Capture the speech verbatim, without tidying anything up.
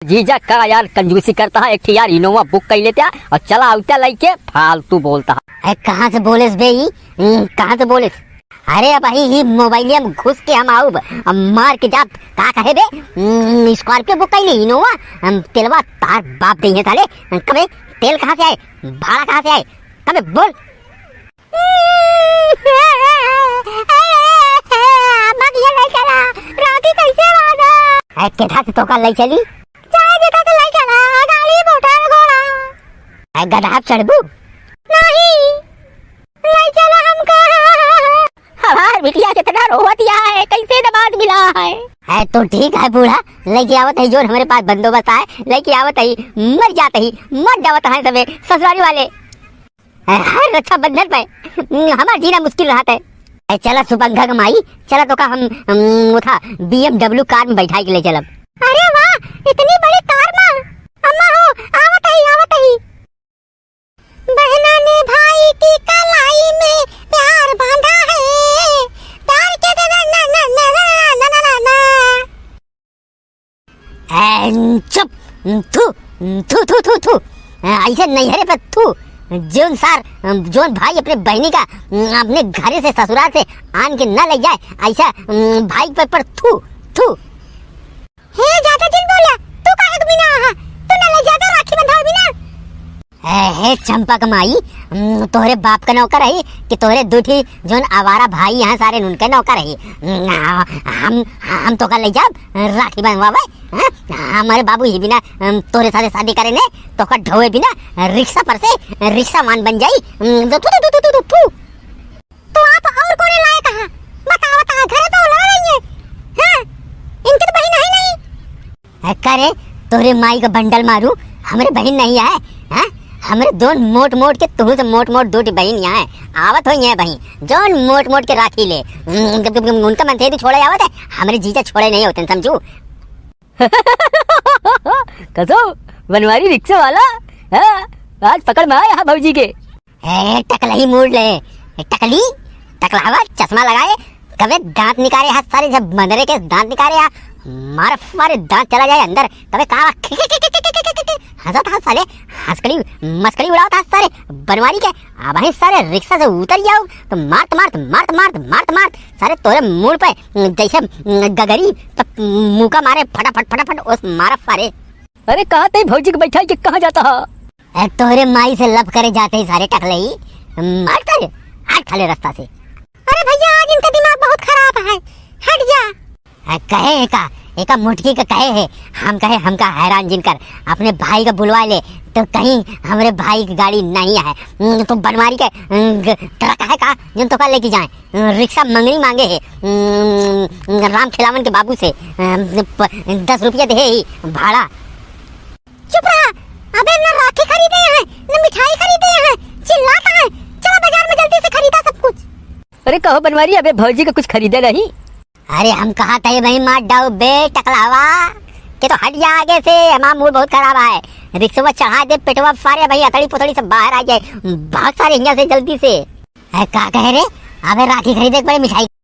जीजा का यार कंजूसी करता है, एक ठे यार Innova book कइ लेता और चला आवता लइके, फालतू बोलता है। अरे कहाँ से बोलेस बे ई? हम्म, कहाँ से बोलेस? अरे अबहीं ही मोबाइलिया में घुस के हम आउब, अब मार के जाब। का कहे बे? हम्म, Scorpio book कइ ली, Innova? हम तेलवा तार बाप देइहैं साले। कबे तेल कहाँ से आए? भाड़ा कहाँ से आए? कबे बोल। भैया लइ चला, राखी कइसे बांधा? अरे केधा से तोका लइ चली? चाहे जेका से लइ चला, गाड़ी, मोटर, घोड़ा। अरे गधा पे चढ़बू? नहीं, लइ चला हमका। हमार बिटिया कितना रोवतिया है, कइसे दमाद मिला है। है तो ठीक है बूढ़ा, लइके आवत ही जोन हमरे पास बंदोबस्त है, लइके आवत ही, मर जात ही, मर जावत है सबे ससुरारी वाले। हर रक्षाबंधन पे हमार जीना मुश्किल रहत है। ए, चला सुपंखा के माई, चला तोका हम, हम उठा B M W car में बैठाइ के लइ चलब। अरे वाह, इतनी बड़ी car में? अम्मा हो, आवत ही, आवत ही। बहना ने भाई की कलाई में प्यार बांधा है, प्यार के ना, ना, ना। ए, चुप, थू, थू, थू, थू, थू। ए, अइसे नइहरे पे थू। जोन सार, जोन भाई अपने बहिनी का अपने घरे से, ससुराल से आन के न लइ जाए, अइसा भाई पर, पर थू, थू। हे, ज्यादा जिन बोला, तू काहे के बिना आहा? तू न लइ जाता राखी बंधावे बिना। ए, हे चंपक माई, हम्म, तोहरे बाप के नौकर रही कि तोहरे दू ठी जोन आवारा भाई यहाँ सारे उनके नौकर रही? हम्म, हम, हम तोका लइ जाब राखी बंधवावे, हाँ? हमरे बाबू ही बिना, हम्म, तोहरे साथे शादी करे ने, तोका ढोवे बिना रिक्शा पर से रिक्शा मान बन जाई। हम्म, तो तू, तू, तू। तो आप और कोने लायक है? बताओ, बताओ, घरे तो लड़ा रही है। हाँ, इनके तो बहिन है नहीं। ए, का रे, तोरे माई का बंडल मारू, हमरे बहिन नहीं है, हैं? हमरे जोन मोट मोट के, तुहू से मोट मोट दो ठी बहिन यहाँ है, आवत होइहैं बहिन, जोन मोट मोट के राखी ले, हम्म, जब, जब, जब उनका मन से भी छोड़े आवत है, हमरे जीजा छोड़े नहीं होते, समझू? कसो, बनवारी रिक्शा वाला, हाँ? आज पकड़ में आया है भौजी के। ए, टकलही मूड़ ले। ए, टकली, टकलावा, चश्मा लगाए, कबे दांत निकारे हा सारे, जब बंदरे के दांत निकारे हा, मार सारे दांत चला जाए अंदर, कबे का खिक, खिक, खिक, खिक, खिक, खिक, खिक, हंसत हा साले, हंसकड़ी, मस्कड़ी उड़ावत हा सारे, बनवारी के, अबहीं सारे रिक्शा से उतर जाओ, तो मारत, मारत, मारत, मारत, मारत, मारत, सारे तोरे मूड़ पे, जैसे, गगरी, तो मुका मारे फटाफट, फटाफट, ओस मारत सारे। अरे कहाँ ते भौजी के बैठाई के कहाँ जाता हा? ए, तोहरे माई से love करे जाते ही सारे टकलई। मार सारे, हट साले रास्ता से। अरे भैया, आज इनका दिमाग बहुत खराब है, हट जा। ए, कहे है का, एका मोटकी का कहे है, हम कहे हमका हैरान जिन कर, अपने भाई का बुलवा ले, तो कहीं हमरे भाई की गाड़ी नहीं है, हम्म, तो बनवारी के, हम्म, ग-, ट्रक है का, जिन तोका लेके जाए? रिक्शा मंगनी मांगे है, उम, राम खिलावन के बाबू से, अम, प-, दस रुपया दे ही भाड़ा। चुप रहा, अबे न राखी खरीदे हैं, न मिठाई खरीदे हैं, चिल्लाता है। चला बाजार में जल्दी से खरीदा सब कुछ। अरे कहो बनवारी, अबे भौजी का कुछ खरीदे नहीं? अरे हम कहा था ये वही मार डाओ बे टकलावा, के तो हट जा आगे से, हमारा मूड बहुत खराब है। रिक्शा चढ़ा दे पेटवा फारे, भाई अतड़ी पुतड़ी सब बाहर आ जाए, भाग सारे यहाँ से जल्दी से। ए, का कहे रे? अबे राखी खरीदे के पड़े, मिठाई।